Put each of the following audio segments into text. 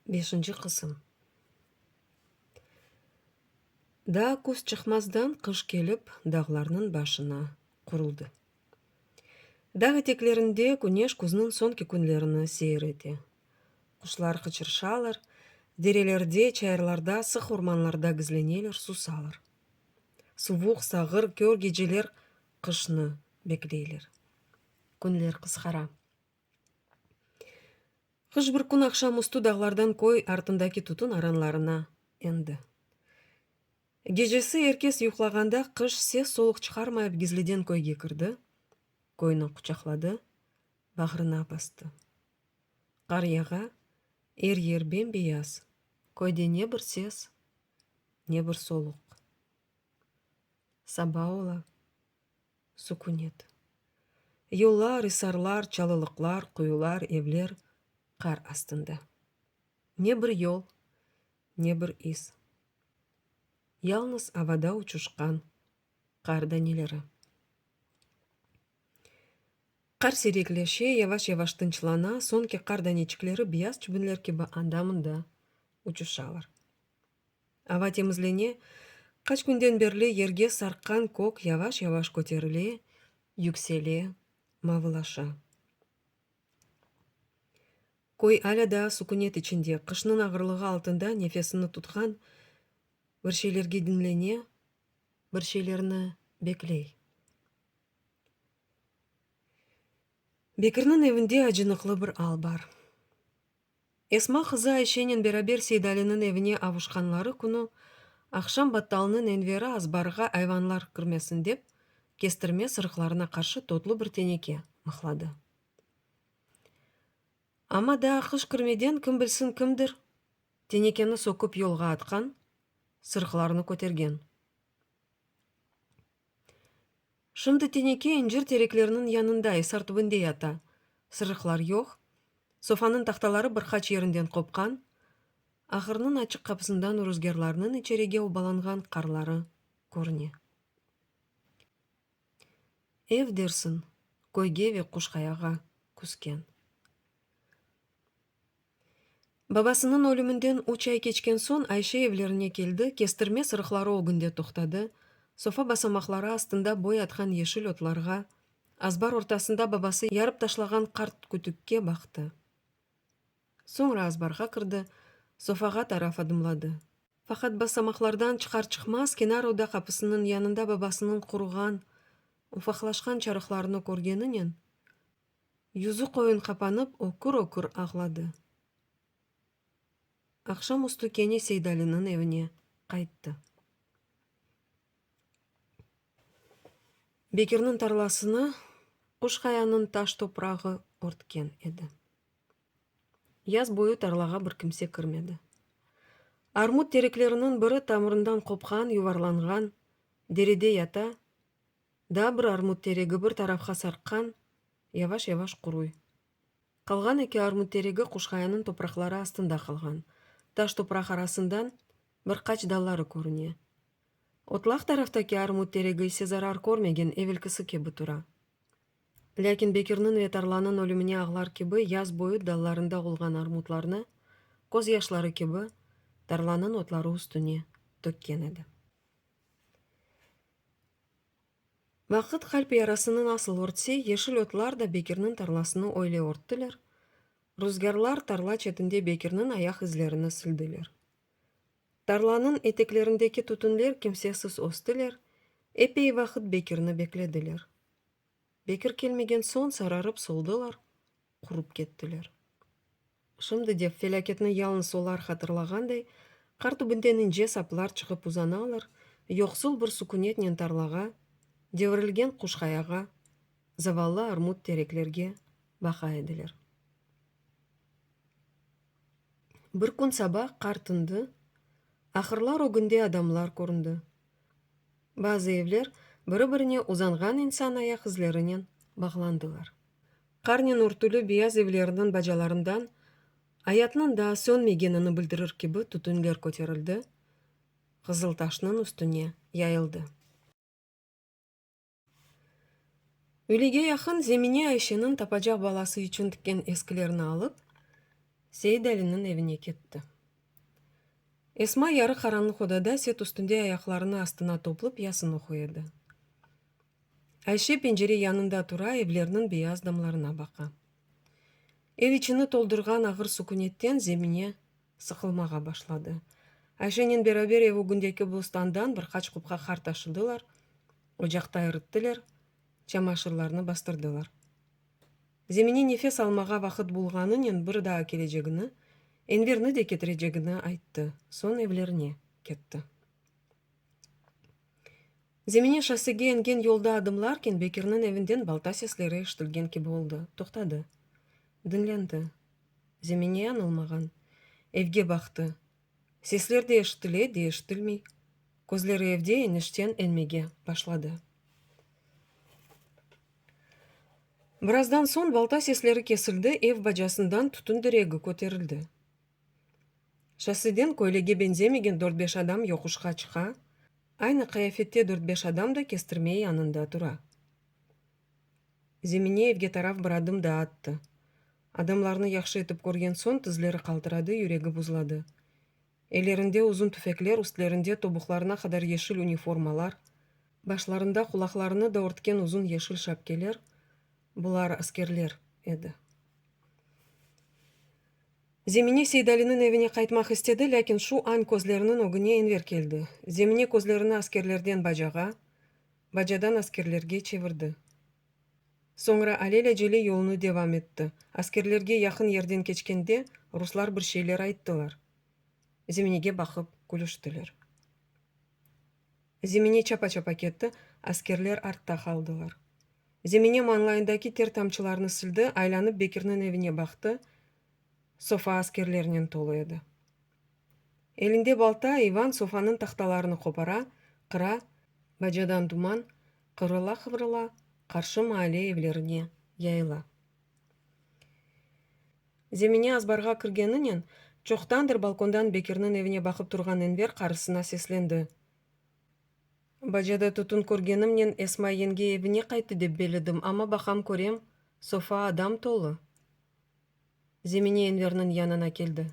Beşinci qısım. Daa küz çıqmazdan qış kelip dağlarnıñ başına quruldı. Dağ eteklerinde küneş küzniñ soñki künlerini seyir ete. Quşlar qıçırışalar, derelerde, çayırlarda, sıq ormanlarda gizleneler, susalar. Suvuq, sağır, kör geceler qışnı bekleyler. Künler qısqara. Qış bir kün aqşam üstü dağlardan köy artındaki tütün aranlarına endi. Gecesi er kes yuqlağanda qış ses-soluq çıqarmayıp gizliden köyge kirdi, köyni quçaqladı, bağrına bastı. Qar yağa, er yer bem-beyaz, köyde ne bir ses, ne bir soluq. Saba ola. Sükünet. Yollar, isarlar, çalılıqlar, quyular, evler qar astında. Ne bir yol, ne bir iz. Yalnız avada uçuşqan qar daneleri. Qar siyrekleşe, yavaş-yavaş tınçlana, soñki qar daneçikleri beyaz çübünler kibi anda-mında uçuşalar. Ava temizlene, qaç künden berli yerge sarqqan kök yavaş-yavaş köterile, yüksele, mavılaşa. Köy alâ daa sükünet içinde, qışnıñ ağırlığı altında nefesini tutqan, bir şeylerge diñlene, bir şeylerni bekley. Bekirniñ evinde acınıqlı bir al bar. Esma qızı Ayşenen beraber Seydaliniñ evine avuşqanları künü aqşam battalnıñ Enveri azbarğa ayvanlar kirmesin dep, kestirme sırıqlarına qarşı totlu bir teneke mıhladı. Amma daa qış kirmeden kim bilsin kimdir tenekeni söküp yolğa atqan, sırıqlarnı kötergen. Şimdi teneke incir terekleriniñ yanında, esar tübünde yata. Sırıqlar yoq. Sofanıñ tahtaları bir qaç yerinden qopqan. Ahırnıñ açıq qapısından ruzgârlarnıñ içerige obalanğan qarları körüne. Ev dersiñ, köyge ve Quşqayağa küsken. Babasınıñ ölüminden üç ay keçken soñ Ayşe evlerine keldi, kestirme sırıqları ögünde toqtadı, sofa basamaqları astında boy atqan yeşil otlarğa, azbar ortasında babası yarıp taşlağan qart kütükke baqtı. Soñra azbarğa kirdi, sofağa taraf adımladı. Faqat basamaqlardan çıqar-çıqmaz kenar oda qapısınıñ yanında babasınıñ quruğan, ufaqlaşqan çarıqlarını körgeninen, Yüzü qoyun qapanıp, ökür-ökür ağladı. Aqşam üstü kene Seydaliniñ evine qayttı. Bekirniñ tarlasını Quşqayanıñ taş toprağı örtken edi. Yaz boyu tarlağa bir kimse kirmedi. Armut terekleriniñ biri tamırından qopqan, yuvarlanğan, derede yata, Daa bir armut teregi bir tarafqa sarqqan, yavaş-yavaş quruy. Qalğan eki armut teregi Quşqayanıñ topraqları astında qalğan. Taş topraq arasından bir qaç dalları körüne. Otlaq taraftaki armut teregi ise zarar körmegen, evelkisi kibi tura. Lâkin Bekirniñ ve tarlanıñ ölümine ağlar kibi yaz boyu dallarında olğan armutlarnı, közyaşları kibi, tarlanıñ otları üstüne tökken edi. Vaqıt qalp yarasını nasıl örtse, yeşil otlar da Bekirniñ tarlasını öyle örttiler, ruzgârlar tarla çetinde Bekirniñ ayaq izlerini sildiler. Tarlanıñ eteklerindeki tütünler kimsesiz östiler, epey vaqıt Bekirni beklediler. Bekir kelmegen soñ sararıp soldılar, qurup kettiler. Şimdi de felâketni yalnız olar hatırlağanday, qar tübünden ince saplar çıqıp uzanalar, yoqsul bir sükünetnen tarlağa, devirilgen quşqayağa, zavallı armut tereklerge baqa ediler. Bir kün saba qar tındı, ahırlar ögünde adamlar köründi. Bazı evler biri-birine uzanğan insan ayaq izlerinen bağlandılar. Qarnen örtüli beyaz evlerniñ bacalarından ayatnıñ daa sönmegenini bildirir kibi tütünler köterildi, qızıltaşnıñ üstüne yayıldı. Üylege yaqın Zemine Ayşeniñ tapacaq balası içün tikken eskilerni alıp, Seidaliniñ evine ketti. Esma yarı qaranlıq odada set üstünde ayaqlarını astına toplup yasın oquy edi. Ayşe pencere yanında tura, evlerniñ beyaz damlarına baqa. Ev içini toldurğan ağır sükünetten Zemine sıqılmağa başladı. Ayşenen beraber ev ögündeki bostandan bir qaç qopqa qar taşıdılar, ocaqta irittiler, çamaşırlarnı bastırdılar. Zemine nefes almağa vaqıt bulğanınen bir daa kelecegini, Enverni de ketirecegini ayttı, soñ evlerine ketti. Zemine şossege engen yolda adımlarken Bekirniñ evinden balta sesleri eşitilgen kibi oldı. Toqtadı. Diñlendi. Zemine yañılmağan. Evge baqtı. Sesler de eşitile, de eşitilmey. Közleri evde enişten enmege başladı. Birazdan soñ balta sesleri kesildi, ev bacasından tütün diregi köterildi. Şosseden köylege beñzemegen dört-beş adam yoquşqa çıqa, aynı qıyafette dört-beş adam da kestirme yanında tura. Zemine evge taraf bir adım daa attı. Adamlarnı yahşı etip körgen soñ tizleri qaltıradı, yüregi buzladı. Ellerinde uzun tüfekler, üstlerinde tobuqlarına qadar yeşil uniformalar, başlarında qulaqlarını da örtken uzun yeşil şapkeler, bular askerler edi. Zemine Seydaliniñ evine qaytmaq istedi, lâkin şu añ közleriniñ ögüne Enver keldi. Zemine közlerini askerlerden bacağa, bacadan askerlerge çevirdi. Soñra alel-acele yolunı devam etti. Askerlerge yaqın yerden keçkende, ruslar bir şeyler ayttılar. Zeminege baqıp külüştiler. Zemine çapa-çapa ketti, askerler artta qaldılar. Zemine mañlayındaki ter tamçılarını sildi, aylanıp Bekirniñ evine baqtı, sofa askerlernen tolu edi. Elinde balta, İvan sofanıñ tahtalarını qopara, qıra, bacadan duman qıvrıla-qıvrıla qarşı maale evlerine yayıla. Zemine azbarğa kirgeninen, çoqtandır balkondan Bekirniñ evine baqıp turğan Enver qarısına seslendi. Bacada tütün körgenimnen Esma yenge evine qayttı dep belledim, amma baqam körem, sofa adam tolu. Zemine Enverniñ yanına keldi.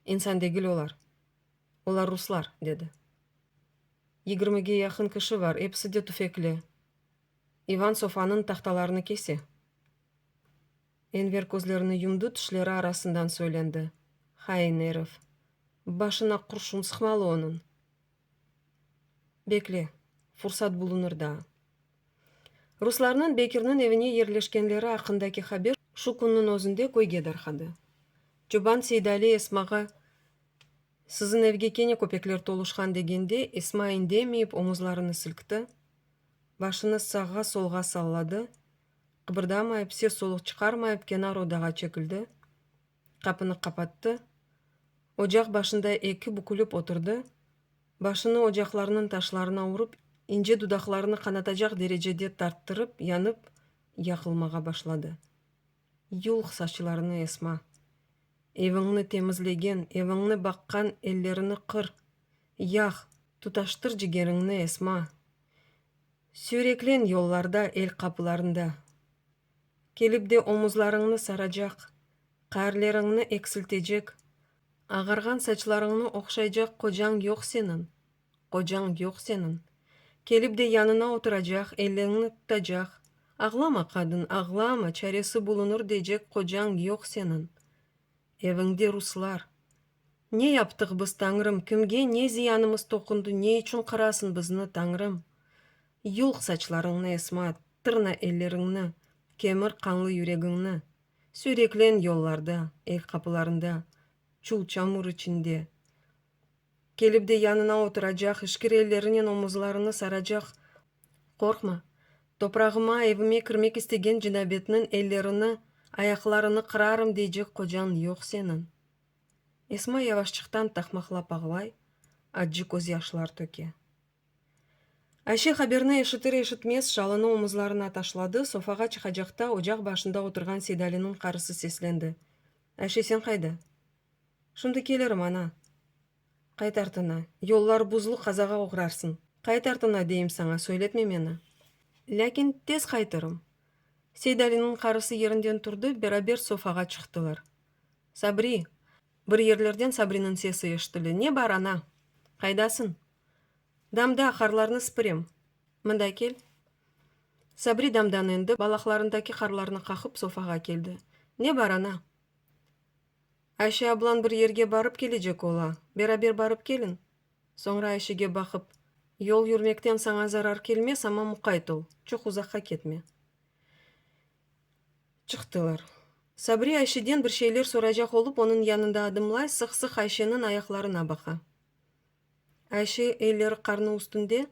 İnsan degil olar. Olar ruslar, dedi. Yigirmige yaqın kişi bar, episi de tüfekli. İvan sofanıñ tahtalarını kese. Enver közlerini yumdı, tişleri arasından söylendi, Hain erif! Başına qurşun sıqmalı onıñ. Bekle, fursat bulunır daa. Ruslarnıñ Bekirniñ evine yerleşkenleri aqqındaki haber şu künniñ özünde köyge darqadı. Çoban Seydali Esmağa, Siziñ evge kene köpekler toluşqan degende, Esma indemeyip omuzlarını silkti, başını sağğa-solğa salladı, qıbırdamayıp, ses-soluq çıqarmayıp kenar odağa çekildi, qapını qapattı, ocaq başında eki bükülip oturdı, başını ocaqlarnıñ taşlarına urıp, ince dudaqlarını qanatacaq derecede tarttırıp, yanıp, yaqılmağa başladı. Yulq saçlarını Esma. Eviñni temizlegen, eviñni baqqan ellerini qır, yaq, tutaştır cigeriñni, Esma. Süyreklen yollarda, el qapılarında. Kelip de omuzlarıñnı saracaq, qaarleriñni eksiltecek, ağarğan saçlarıñnı ohşaycaq qocañ yoq seniñ, qocañ yoq seniñ. Kelip de yanına oturacaq, elleñni tutacaq, ağlama, qadın, ağlama, çaresi bulunır deycek qocañ yoq seniñ. Eviñde ruslar. Ne yaptıq biz, Tañrım, kimge ne ziyanımız toqundı, ne içün qırasıñ bizni, Tañrım? Yulq saçlarıñnı, Esma, tırna elleriñni, kemir qanlı yüregiñni. Süyreklen yollarda, el qapılarında, çul-çamur içinde. Kelip de yanına oturacaq, işkir ellerinen omuzlarını saracaq. Qorqma, toprağıma, evime kirmek istegen cinabetniñ ellerini, ayaqlarını qırarım deycek qocañ yoq seniñ. Esma yavaşçıqtan taqmaqlap ağlay, accı közyaşlar töke. Ayşe haberni eşitir-eşitmez şalını omuzlarına taşladı, sofağa çıqacaqta ocaq başında oturğan Seydaliniñ qarısı seslendi, Ayşe, sen qayda? Şimdi kelirim, ana. Qayt artına, yollar buzlu, qazağa oğrarsıñ. Qayt artına, deyim saña, söyletme meni. Lâkin tez qaytırım. Seydaliniñ qarısı yerinden turdı, beraber sofağa çıqtılar. Sabri! Bir yerlerden Sabriniñ sesi eşitile, Ne bar, ana? Qaydasıñ? Damda, qarlarnı sipirem. Mında kel. Sabri damdan endi, balaqlarındaki qarlarnı qaqıp, sofağa keldi. Ne bar, ana? Ayşe ablañ bir yerge barıp kelecek ola. Beraber barıp keliñ. Soñra Ayşege baqıp, Yol yürmekten saña zarar kelmez, amma muqayt ol, çoq uzaqqa ketme. Çıqtılar. Sabri Ayşeden bir şeyler soraycaq olıp, onıñ yanında adımlay, sıq-sıq Ayşeniñ ayaqlarına baqa. Ayşe elleri qarnı üstünde,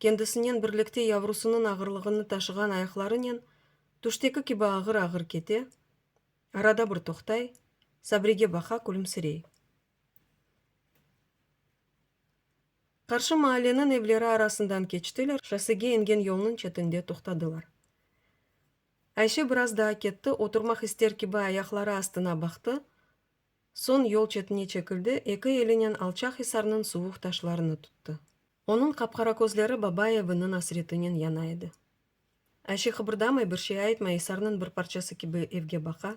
kendisinen birlikte yavrusınıñ ağırlığını taşığan ayaqlarınen tüşteki kibi ağır-ağır kete, arada bir toqtay, Sabrige baqa, külümsirey. Qarşı maalleniñ evleri arasından keçtiler, şossege engen yolnıñ çetinde toqtadılar. Ayşe biraz daa ketti, oturmaq ister kibi ayaqları astına baqtı, soñ yol çetine çekildi, eki elinen alçaq isarnıñ suvuq taşlarını tuttı. Onıñ qapqara közleri baba eviniñ asretinen yana edi. Ayşe qıbırdamay, bir şey aytmay, isarnıñ bir parçası kibi evge baqa,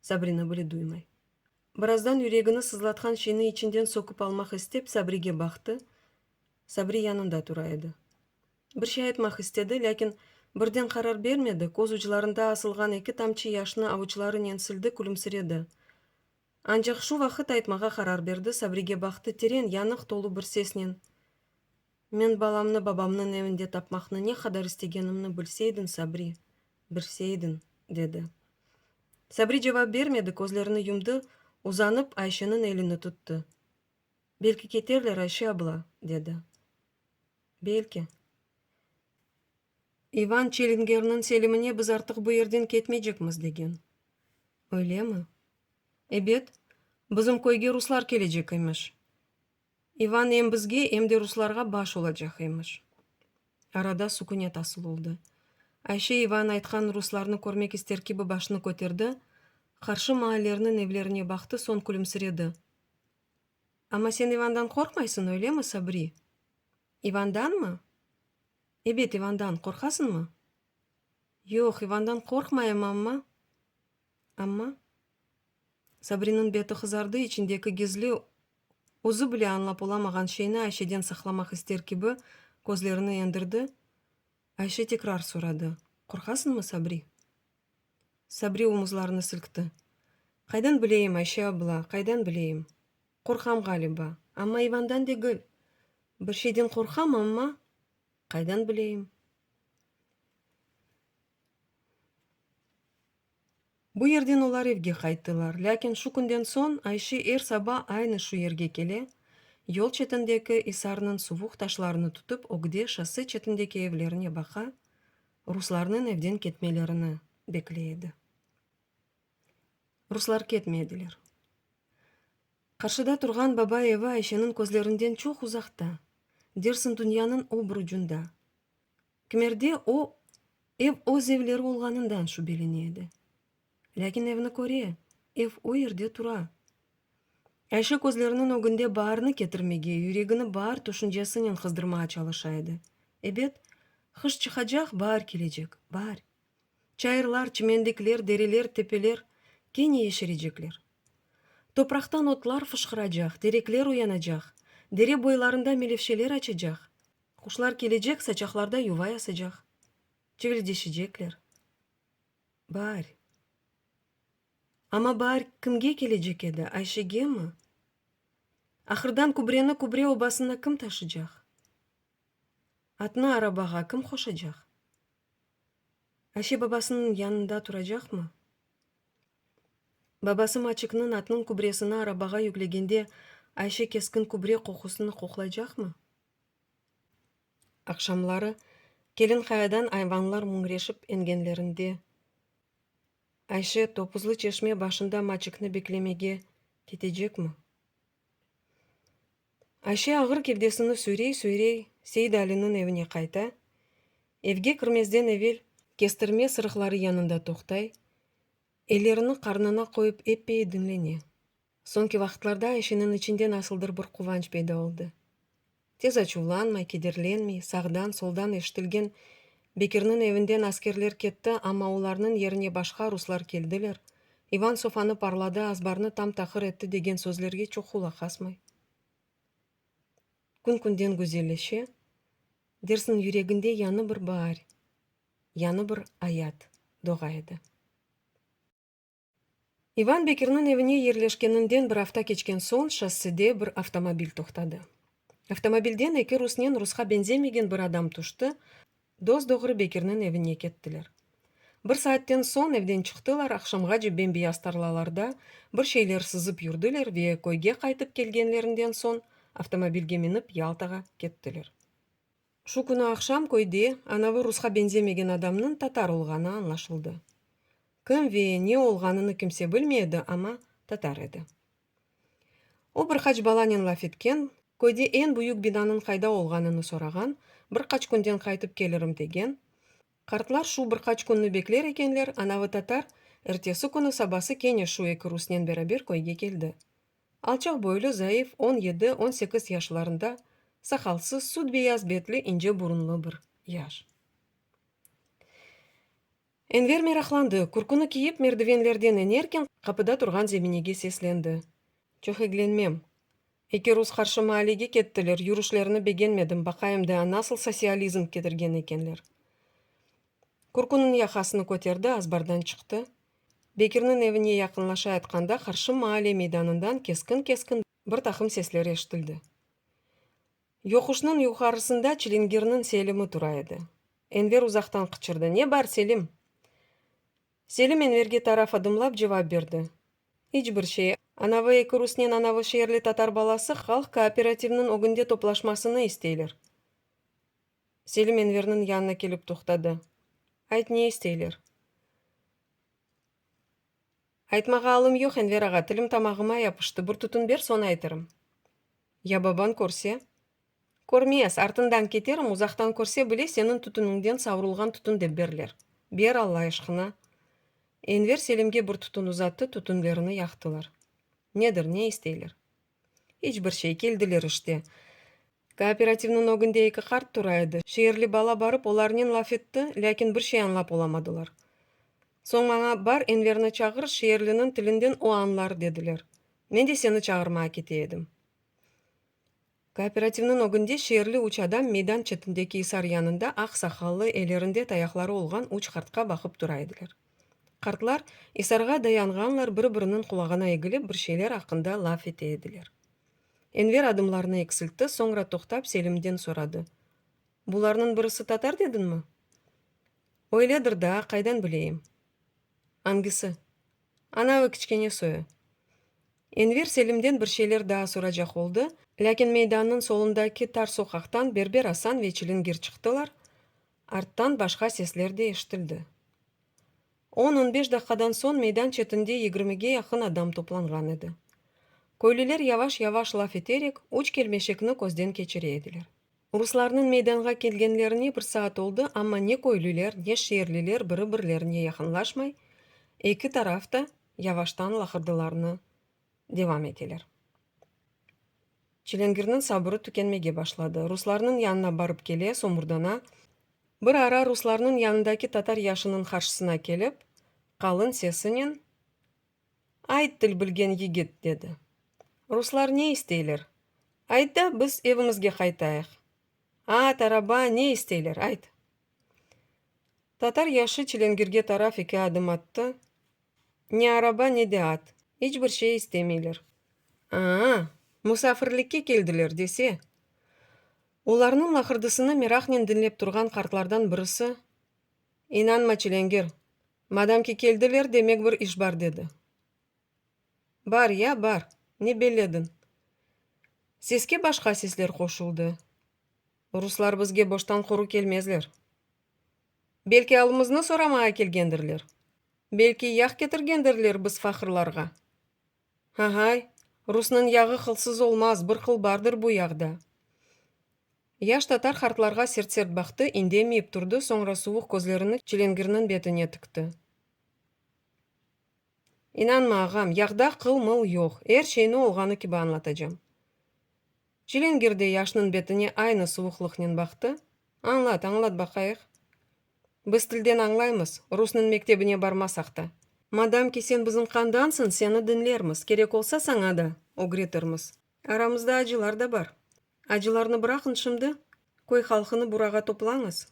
Sabrini bile duymay. Birazdan yüregini sızlatqan şeyni içinden söküp almaq istep, Sabrige baqtı. Sabri yanında tura edi. Bir şey aytmaq istedi, lâkin birden qarar bermedi, köz uclarında asılğan eki tamçı yaşnı avuçlarınen sildi, külümsiredi. Ancaq şu vaqıt aytmağa qarar berdi, Sabrige baqtı, teren, yanıq tolu bir sesnen, Men balamnı babamnıñ evinde tapmaqnı ne qadar istegenimni bilseydiñ, Sabri, bilseydiñ, dedi. Sabri cevap bermedi, közlerini yumdı, uzanıp, Ayşeniñ elini tuttı. Belki keterler, Ayşe abla, dedi. Belki. İvan Çelingerniñ Selimine biz artıq bu yerden ketmeycekmiz, degen. Öylemi? Ebet, bizim köyge ruslar kelecek emiş. İvan em bizge, em de ruslarğa baş olacaq emiş. Arada sukünet asıl oldı. Ayşe İvan aytqan ruslarnı körmek ister kibi başını köterdi, qarşı maallerniñ evlerine baqtı, soñ külümsiredi. Amma sen İvandan qorqmaysıñ, öylemi, Sabri? İvandanmı? Ebet, İvandan. Qorqasıñmı? Yoq, İvandan qorqmayım, amma. Amma? Sabriniñ beti qızardı, içindeki gizli, özü bile añlap olamağan şeyni Ayşeden saqlamaq ister kibi, közlerini endirdi. Ayşe tekrar soradı, Qorqasıñmı, Sabri? Sabri omuzlarını silkti. Qaydan bileyim, Ayşe abla, qaydan bileyim? Qorqam ğaliba, amma İvandan degil. Bir şeyden qorqam, amma qaydan bileyim? Bu yerden olar evge qayttılar, lâkin şu künden soñ Ayşe er saba aynı şu yerge kele, yol çetindeki isarnıñ suvuq taşlarını tutıp, ögde şosse çetindeki evlerine baqa, ruslarnıñ evden ketmelerini bekley edi. Ruslar ketmediler. Qarşıda turğan baba evi Ayşeniñ közlerinden çoq uzaqta, dersiñ dünyanıñ o bir ucunda. Kimerde o, ev öz evleri olğanından şübelene edi. Lâkin evni köre, ev o yerde tura. Ayşe közleriniñ ögünde baarni ketirmege, yüregini baar tüşüncesinen qızdırmağa çalışa edi. Ebet, qış çıqacaq, baar kelecek, baar. Çayırlar, çimendikler, dereler, tepeler kene yeşerecekler. Topraqtan otlar fışqıracaq, terekler uyanacaq, dere boylarında melevşeler açacaq, quşlar kelecek, saçaqlarda yuva yasacaq, çivildeşecekler. Baar. Amma baar kimge kelecek edi, Ayşegemi? Ahırdan kübreni kübre obasına kim taşıcaq? Atnı arabağa kim qoşacaq? Ayşe babasınıñ yanında turacaqmı? Babası Maçikniñ atnıñ kübresini arabağa yüklegende Ayşe keskin kübre qoqusını qoqlaycaqmı? Aqşamları Kelin Qayadan ayvanlar müñreşip engenlerinde Ayşe Topuzlı çeşme başında Maçikni beklemege ketecekmi? Ayşe ağır kevdesini süyrey-süyrey Seydaliniñ evine qayta, evge kirmezden evel kestirme sırıqları yanında toqtay, ellerini qarnına qoyıp eppeyi diñlene. Soñki vaqıtlarda Ayşeniñ içinde nasıldır bir quvanç peyda oldı. Tez açuvlanmay, kederlenmey, sağdan, soldan eşitilgen Bekirniñ evinden askerler ketti, amma olarnıñ yerine başqa ruslar keldiler. İvan sofanı parladı, azbarnı tam-taqır etti degen sözlerge çoq qulaq asmay. Kün-künden güzelleşe, dersiñ yüreginde yañı bir baar, yañı bir ayat doğa edi. İvan Bekirniñ evine yerleşkeninden bir afta keçken soñ şossede bir avtomobil toqtadı. Avtomobilden eki rusnen rusqa beñzemegen bir adam tüşti, dos-doğru Bekirniñ evine kettiler. Bir saatten soñ evden çıqtılar, aqşamğace bem-beyaz tarlalarda bir şeyler sızıp yürdiler ve köyge qaytıp kelgenlerinden soñ avtomobilge minip Yaltağa kettiler. Şu künü aqşam köyde anavı rusqa beñzemegen adamnıñ tatar olğanı añlaşıldı. Kim ve ne olğanını kimse bilmey edi, amma tatar edi. O bir qaç balanen laf etken, köyde eñ büyük binanıñ qayda olğanını sorağan, bir qaç künden qaytıp kelirim degen. Qartlar şu bir qaç künni bekler ekenler, anavı tatar ertesi künü sabası kene şu eki rusnen beraber köyge keldi. Alçaq boylu, zayıf, on yedi, on sekiz yaşlarında, saqalsız, süt beyaz betli, ince burunlı bir yaş. Enver meraqlandı, kürküni kiyip merdivenlerden enerken, qapıda turğan Zeminege seslendi. Çoq eglenmem. Eki rus qarşı maalege kettiler, yürüşlerini begenmedim, baqayım daa nasıl sosializm ketirgen ekenler. Kürküniñ yaqasını köterdi, azbardan çıqtı. Bekirniñ evine yaqınlaşayatqanda qarşı maale meydanından keskin-keskin bir taqım sesler eşitildi. Yoquşnıñ yuqarısında çilingirniñ Selimi tura edi. Enver uzaqtan qıçırdı, Ne bar, Selim? Selim Enverge taraf adımlap cevap berdi, İç bir şey, anavı eki rusnen anavı şeerli tatar balası halq kooperativniñ ögünde toplaşmasını isteyler. Selim Enverniñ yanına kelip toqtadı. Ayt, ne isteyler? Aytmağa alım yoq, Enver ağa, tilim tamağıma yapıştı, bir tütün ber, soñ aytırım. Ya babañ körse? Körmez, artından keterim, uzaqtan körse bile seniñ tütüniñden savrulğan tütün dep berler. Ber, Alla eşqına. Enver Selimge bir tütün uzattı, tütünlerini yaqtılar. Nedir, ne isteyler? İç bir şey, keldiler işte. Kooperativniñ ögünde eki qart tura edi. Şeerli bala barıp, olarnen laf etti, lâkin bir şey añlap olamadılar. Soñ maña, Bar, Enverni çağır, şeerliniñ tilinden o añlar, dediler. Men de seni çağırmağa kete edim. Kooperativniñ ögünde şeerli üç adam meydan çetindeki isar yanında aq saqallı, ellerinde tayaqları olğan üç qartqa baqıp tura ediler. Qartlar isarğa dayanğanlar, bir-biriniñ qulağına egilip bir şeyler aqqında laf ete ediler. Enver adımlarını eksiltti, soñra toqtap Selimden soradı, Bularnıñ birisi tatar dediñmi? Öyledir daa, qaydan bileyim? Angisi? Anavı kiçkene soyu. Enver Selimden bir şeyler daa soracaq oldı, lâkin meydannıñ solundaki tar soqaqtan Berber Asan ve Çilingir çıqtılar, arttan başqa sesler de eşitildi. On-on beş daqqadan soñ meydan çetinde yigirmige yaqın adam toplanğan edi. Köylüler yavaş-yavaş laf eterek, üç kelmeşekni közden keçire ediler. Ruslarnıñ meydanğa kelgenlerine bir saat oldı, amma ne köylüler, ne şeerliler biri-birlerine yaqınlaşmay, eki taraf da yavaştan laqırdılarını devam eteler. Çilingirniñ sabırı tükenmege başladı. Ruslarnıñ yanına barıp kele, somurdana. Bir ara ruslarnıñ yanındaki tatar yaşınıñ qarşısına kelip, qalın sesinen, Ayt, til bilgen yigit, dedi. Ruslar ne isteyler? Ayt da, biz evimizge qaytayıq. At, araba, ne isteyler, ayt. Tatar yaşı çilingirge taraf eki adım attı. Ne araba, ne de at. İç bir şey istemeyler. A-a, musafirlikke keldiler, dese. Olarnıñ laqırdısını meraqnen diñlep turğan qartlardan birisi, İnanma, çilingir, Madamki keldiler, demek bir iş bar, dedi. Bar, ya, bar. Ne bellediñ? Seske başqa sesler qoşuldı. Ruslar bizge boştan quru kelmezler. Belki alımıznı soramağa kelgendirler? Belki yağ ketirgendirler biz faqırlarğa? Ahay, rusnıñ yağı qılsız olmaz, bir qıl bardır bu yağda. Yaş tatar qartlarğa sert-sert baqtı, indemeyip turdı, soñra suvuq közlerini çilingirniñ betine tikti. İnanma, ağam, yağda qıl-mıl yoq, er şeyni olğanı kibi añlatacam. Çilingir de yaşnıñ betine aynı suvuqlıqnen baqtı, Añlat, añlat baqayıq. Biz tilden añlaymız, rusnıñ mektebine barmasaq ta. Madamki sen bizim qandansıñ, seni diñlermiz, kerek olsa saña da ögretirmiz. Aramızda acılar da bar. Acılarnı bıraqıñ şimdi, köy halqını burağa toplañız.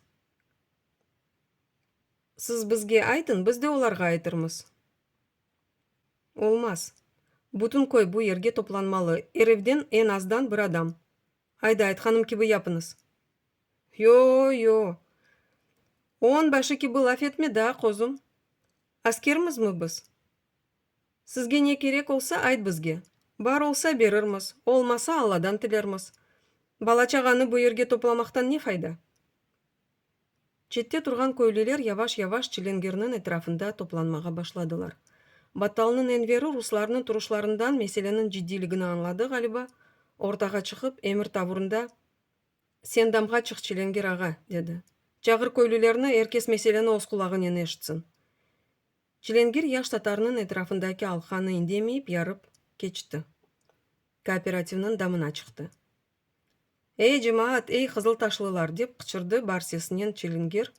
Siz bizge aytıñ, biz de olarğa aytırmız. Olmaz. Bütün köy bu yerge toplanmalı, er evden eñ azdan bir adam. Ayda, aytqanım kibi yapıñız. Yo-yo! Onbaşı kibi laf etme daa, qozum. Askermizmi biz? Sizge ne kerek olsa, ayt bizge. Bar olsa, berirmiz, olmasa, Alladan tilermiz. Bala-çağanı bu yerge toplamaqtan ne fayda? Çette turğan köylüler yavaş-yavaş çilengirniñ etrafında toplanmağa başladılar. Battalnıñ Enveri ruslarnıñ turuşlarından meseleniñ ciddiyligini añladı, ğaliba, ortağa çıqıp, emir tavurında, Sen damğa çıq, çilengir ağa, dedi. Çağır köylülerni, er kes meseleni öz qulağınen eşitsin. Çilengir yaş tatarnıñ etrafındaki alqanı indemeyip yarıp keçti. Kooperativniñ damına çıqtı. Ey, cemaat, ey, qızıltaşlılar! dep qıçırdı bar sesinen çilingir.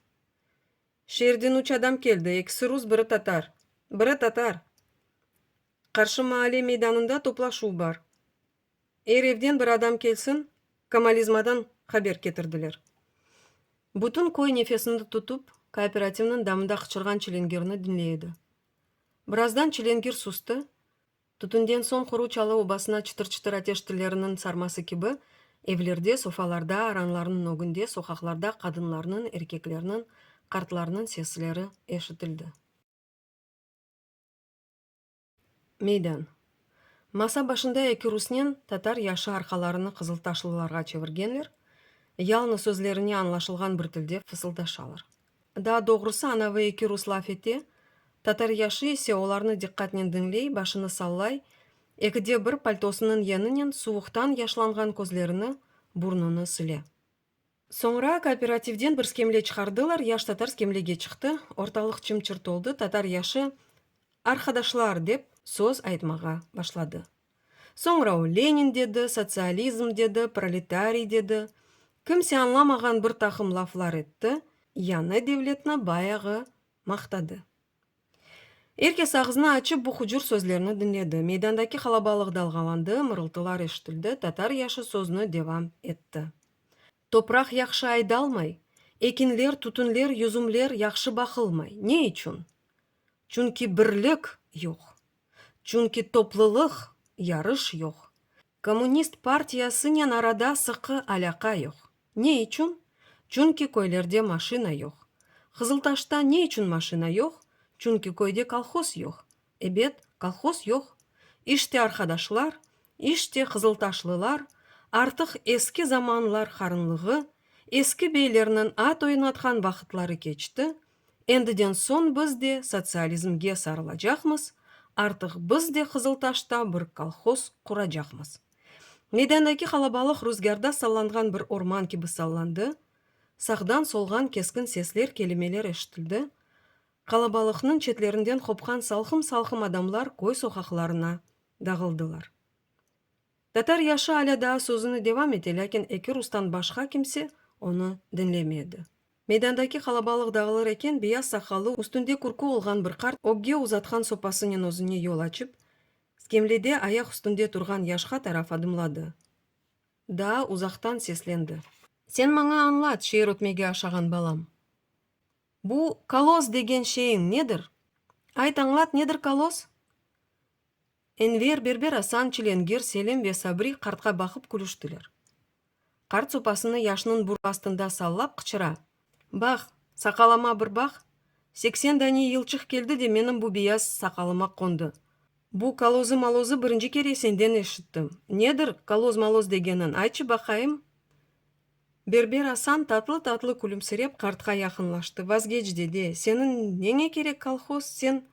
Şeerden üç adam keldi, ekisi rus, biri tatar. Biri tatar! Qarşı maale meydanında toplaşuv bar. Er evden bir adam kelsin, komalizmadan haber ketirdiler. Bütün köy nefesini tutıp, kooperativniñ damında qıçırğan çilingirni diñley edi. Birazdan çilingir sustı, Tütünden soñ quru çalı obasına çıtır-çıtır ateş tilleriniñ sarması kibi, evlerde, sofalarda, aranlarnıñ ögünde, soqaqlarda qadınlarnıñ, erkeklerniñ, qartlarnıñ sesleri eşitildi. Meydan. Masa başında eki rusnen tatar yaşı arqalarını qızıltaşlılarğa çevirgenler, yalıñız özlerine añlaşılğan bir tilde fısıldaşalar. Daa doğrusı, anavı eki rus laf ete, tatar yaşı ise olarnı diqqatnen diñley, başını sallay, ekide bir paltosınıñ yeninen suvuqtan yaşlanğan közlerini, burnunı sile. Soñra kooperativden bir skemle çıqardılar, yaş tatar skemlege çıqtı, ortalıq çım-çırt oldı, tatar yaşı, Arqadaşlar! dep söz aytmağa başladı. Soñra o Lenin dedi, sotsializm dedi, proletariy dedi, kimse añlamağan bir taqım laflar etti, yañı devletni bayağı maqtadı. Er kes ağzını açıp bu hucur sözlerni diñledi. Meydandaki qalabalıq dalğalandı, mırıltılar eşitildi, tatar yaşı sözni devam etti. Topraq yahşı aydalmay, ekinler, tütünler, yüzümler yahşı baqılmay. Ne içün? Çünki birlik yoq. Çünki toplulıq, yarış yoq. Kommunist partiyasınen arada sıqı alâqa yoq. Ne içün? Çünki köylerde maşina yoq. Qızıltaşta ne içün maşina yoq? Çünki köyde kolhoz yoq. Ebet, kolhoz yoq. İşte, arqadaşlar, işte, qızıltaşlılar, artıq eski zamanlar harınlığı, eski beylerniñ at oynatqan vaqıtları keçti, Endiden soñ biz de sotsializmge sarılacaqmız, artıq biz de Qızıltaşta bir kolhoz quracaqmız. Meydandaki qalabalıq ruzgârda sallanğan bir orman kibi sallandı, sağdan-solğan keskin sesler, kelimeler eşitildi, qalabalıqnıñ çetlerinden qopqan salqım-salqım adamlar köy soqaqlarına dağıldılar. Tatar yaşı alâ daa sözüni devam ete, lâkin eki rustan başqa kimse onı diñlemedi. Meydandaki qalabalıq dağılır eken, beyaz saqallı, üstünde kürkü olğan bir qart ögge uzatqan sopasınen özüne yol açıp, skemlede ayaq üstünde turğan yaşqa taraf adımladı. Daa uzaqtan seslendi. Sen maña añlat, şeer ötmegi aşağan balam. Bu koloz degen şeyiñ nedir? Ayt, añlat, nedir koloz? Enver, Berber Asan, Çilengir, Selim ve Sabri qartqa baqıp külüştiler. Qart sopasını yaşnıñ burnu astında sallap qıçıra, Baq, saqalıma bir baq, 80 dane yılçıq keldi de menim bu beyaz saqalıma qondı. Bu kolozı-malozı birinci kere senden eşittim. Nedir koloz-maloz degeniñ, aytçı baqayım? Berber Asan tatlı-tatlı külümsirep qartqa yaqınlaştı, Vazgeç, dede, seniñ neñe kerek kolhoz, sen.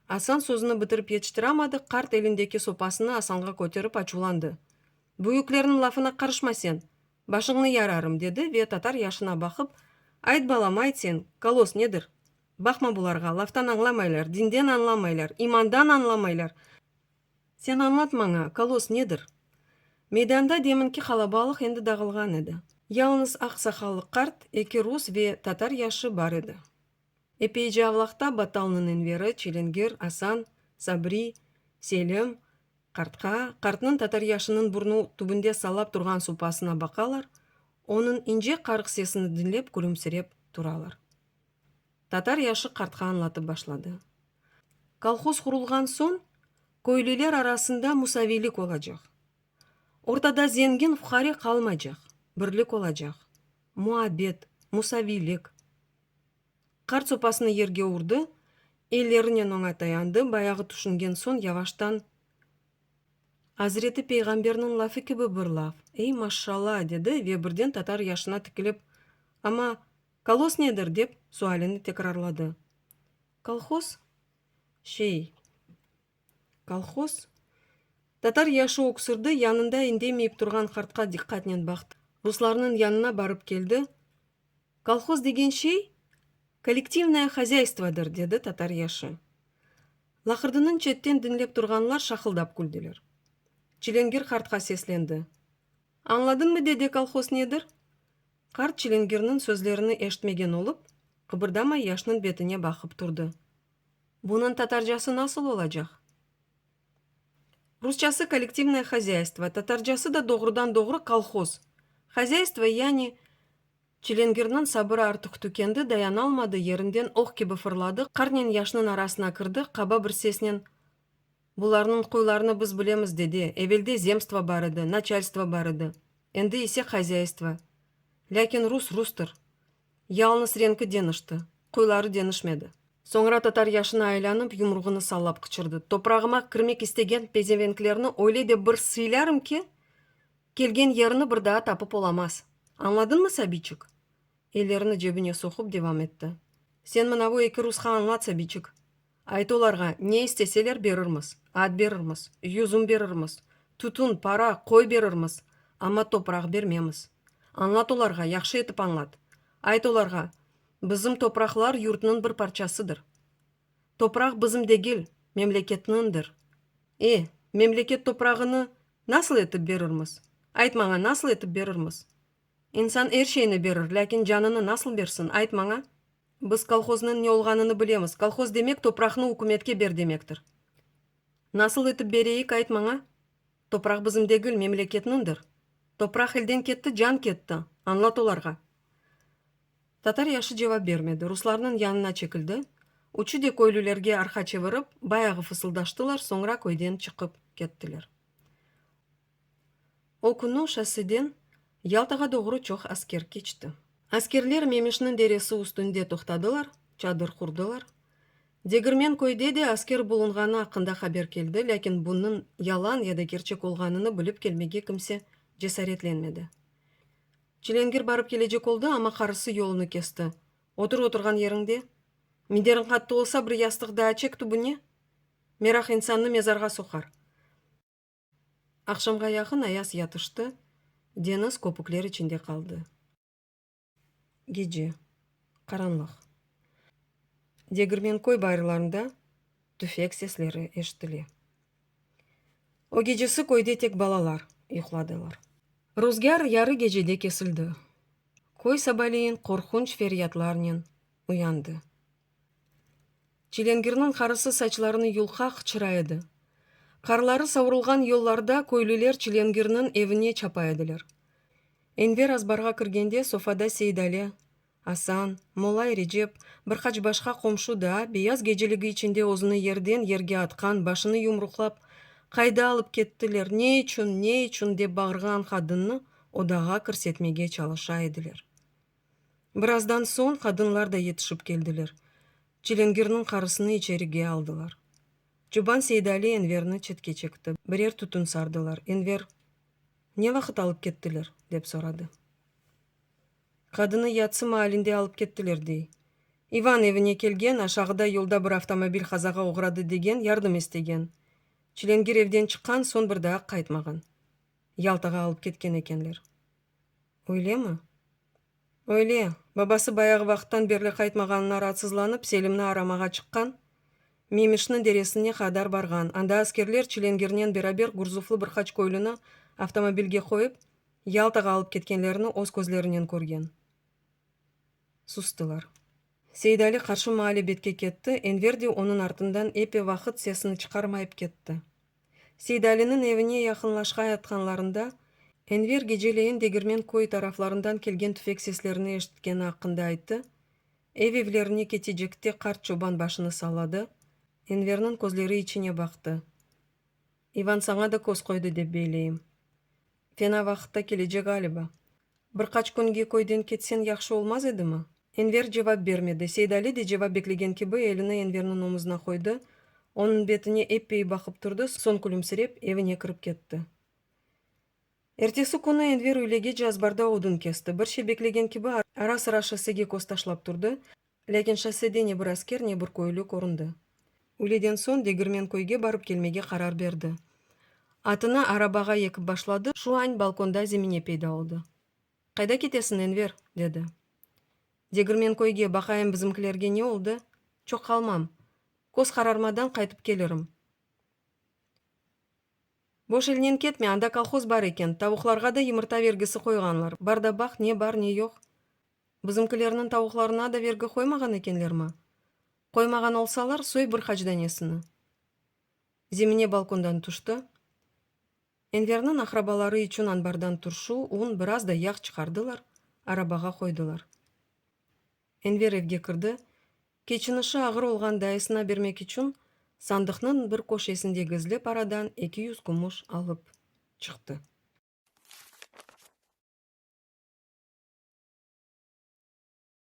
Asan sözüni bitirip yetiştiramadı, qart elindeki sopasını Asanğa köterip açuvlandı. Büyüklerniñ lafına qarışma sen, başıñnı yararım, dedi ve tatar yaşına baqıp, Ayt, balam, ayt sen, koloz nedir? Baqma bularğa, laftan añlamaylar, dinden añlamaylar, imandan añlamaylar. Sen añlat maña, koloz nedir? Meydanda deminki qalabalıq endi dağılğan edi. Yalıñız aq saqallı qart, eki rus ve tatar yaşı bar edi. Epeyce avlaqta Battalnıñ Enveri, Çilingir, Asan, Sabri, Selim qartqa, qartnıñ tataryaşınıñ burnu tübünde sallap turğan sopasına baqalar, onıñ ince qarıq sesini diñlep külümsirep turalar. Tatar yaşı qartqa añlatıp başladı. Kolhoz qurulğan soñ, köylüler arasında musaviylik olacaq. Ortada zengin, fuqare qalmaycaq, birlik olacaq. Muabbet, musaviylik. Qart sopasını yerge urdı, ellerinen oña tayandı, bayağı tüşüngen soñ yavaştan, Azreti Peyğamberniñ lafı kibi bir laf, ey maşşalla, dedi ve birden tatar yaşına tikilip, Amma kolos nedir? dep sualini tekrarladı. Kolhoz? Şey. Kolhoz? Tatar yaşı öksürdi, yanında indemeyip turğan qartqa diqqatnen baqtı. Ruslarnıñ yanına barıp keldi. Kolhoz degen şey, kollektivnoye hozyaystvodır, dedi tatar yaşı. Laqırdınıñ çetten diñlep turğanlar şahıldap küldiler. Çilengir qartqa seslendi. Añladıñmı, dede, kolhoz nedir? Qart Çilingirniñ sözlerini eşitmegen olıp, qıbırdamay yaşnıñ betine baqıp turdı. Bunıñ tatarcası nasıl olacaq? Rusçası kollektivnoye hozyaystvo, tatarcası da doğrudan-doğru kolhoz. Hozyaystvo yani Çilingirniñ sabırı artıq tükendi, dayanalmadı, yerinden oq kibi fırladı, qartnen yaşnıñ arasına kirdi, qaba bir sesnen, Bularnıñ quylarını biz bilemiz, dede, evelde zemstvo bar edi, naçalstvo bar edi, endi ise hozyaystvo. Lâkin rus rustır. Yalnız renki deñişti, quyları deñişmedi. Soñra tatar yaşına aylanıp, yumruğını sallap qıçırdı, Toprağıma kirmek istegen pezevenklerni öyle de bir sıylarım ki, kelgen yerini bir daa tapıp olamaz. Añladıñmı, sabiyçik? Ellerini cebine soqup devam etti, Sen mınavı eki rusqa añlat, sabiyçik. Ayt olarğa, ne isteseler berirmiz, at berirmiz, yüzüm berirmiz, tütün, para, qoy berirmiz, amma topraq bermemiz. Añlat olarğa, yahşı etip añlat. Ayt olarğa, bizim topraqlar yurtnıñ bir parçasıdır. Topraq bizim degil, memleketniñdir. E, memleket toprağını nasıl etip berirmiz? Ayt maña, nasıl etip berirmiz? İnsan er şeyni berir, lâkin canını nasıl bersin, ayt maña? Biz kolhoznıñ ne olğanını bilemiz. Kolhoz demek, topraqnı ükümetke ber demektir. Nasıl etip bereyik, ayt maña? Topraq bizim degil, memleketniñdir. Topraq elden ketti, can ketti. Añlat olarğa. Tatar yaşı cevap bermedi, ruslarnıñ yanına çekildi. Üçü de köylülerge arqa çevirip, bayağı fısıldaştılar, soñra köyden çıqıp kettiler. O künü şosseden Yaltağa doğru çoq asker keçti. Askerler Memişniñ deresi üstünde toqtadılar, çadır qurdılar. Degirmen köyde de asker bulunğanı aqqında haber keldi, lâkin bunıñ yalan ya da kerçek olğanını bilip kelmege kimse cesaretlenmedi. Çilengir barıp kelecek oldı, amma qarısı yolunı kesti, Otur oturğan yeriñde. Mideriñ qattı olsa, bir yastıq daa çek tübüne. Meraq insannı mezarğa soqar. Aqşamğa yaqın ayaz yatıştı, deñiz köpükler içinde qaldı. Gece. Qaranlıq. Degirmenköy bayırlarında tüfek sesleri eşitile. O gecesi köyde tek balalar yuqladılar. Ruzgâr yarı gecede kesildi. Köy sabaleyin qorqunç feryatlarnen uyandı. Çilengirniñ qarısı saçlarını yulqa qıçıra edi. Qarları savurılğan yollarda köylüler Çilengirniñ evine çapa ediler. Enver azbarğa kirgende sofada Seydali, Asan, Mollay Recep, bir qaç başqa qomşu daa beyaz geceligi içinde özüni yerden yerge atqan, başını yumruqlap, Qayda alıp kettiler, ne içün, ne içün, dep bağırğan qadınnı odağa kirsetmege çalışa ediler. Birazdan soñ qadınlar da yetişip keldiler. Çilingirniñ qarısını içerige aldılar. Çoban Seydali Enverni çetke çekti. Birer tütün sardılar. Enver, Ne vaqıt alıp kettiler? dep soradı. Qadını yatsı maalinde alıp kettiler, dey. İvan evine kelgen, aşağıda yolda bir avtomobil qazağa oğradı degen, yardım istegen. Çilingir evden çıqqan soñ bir daa qaytmağan. Yaltağa alıp ketken ekenler. Öylemi? Öyle. Babası bayağı vaqıttan berli qaytmağanına raatsızlanıp, Selimni aramağa çıqqan, Memişniñ deresine qadar barğan. Anda askerler Çilengirnen beraber Gurzuflı bir qaç köylüni avtomobilge qoyıp, Yaltağa alıp ketkenlerini öz közlerinen körgen. Sustılar. Seydali qarşı maale betke ketti, Enver de onıñ artından eppi vaqıt sesini çıqarmayıp ketti. Seydaliniñ evine yaqınlaşayatqanlarında, Enver geceleyin Degirmen köy taraflarından kelgen tüfek seslerini eşitkeni aqqında ayttı, ev-evlerine ketecekte qart çoban başını salladı, Enverniñ közleri içine baqtı. İvan saña da köz qoydı dep beyleyim. Fena vaqıtta kelecek ğaliba. Bir qaç künge köyden ketseñ yahşı olmaz edimi? Enver cevap bermedi. Seydali de cevap beklegen kibi elini Enverniñ omuzına qoydı, onıñ betine eppeyi baqıp turdı, soñ külümsirep evine kirip ketti. Ertesi künü Enver üylegece azbarda odun kesti. Bir şey beklegen kibi ara-sıra şossege köz taşlap turdı, lâkin şossede ne bir asker, ne bir köylü köründi. Üyleden soñ Degirmenköyge barıp kelmege qarar berdi. Atını arabağa yekip başladı, şu añ balkonda Zemine peyda oldı. Qayda ketesiñ, Enver? dedi. Degirmenköyge, baqayım bizimkilerge ne oldı? Çoq qalmam. Köz qararmadan qaytıp kelirim. Boş elnen ketme, anda kolhoz bar eken, tavuqlarğa da yımırta vergisi qoyğanlar. Bar da baq, ne bar, ne yoq. Bizimkilerniñ tavuqlarına da vergi qoymağan ekenlermi? Qoymağan olsalar, soy bir qaç danesini. Zemine balkondan tüşti. Enverniñ aqrabaları içün anbardan turşu, un, biraz da yağ çıqardılar, arabağa qoydılar. Enver evge kirdi, keçinişi ağır olğan dayısına bermek içün sandıqnıñ bir köşesinde gizli paradan 200 kümüş alıp çıqtı.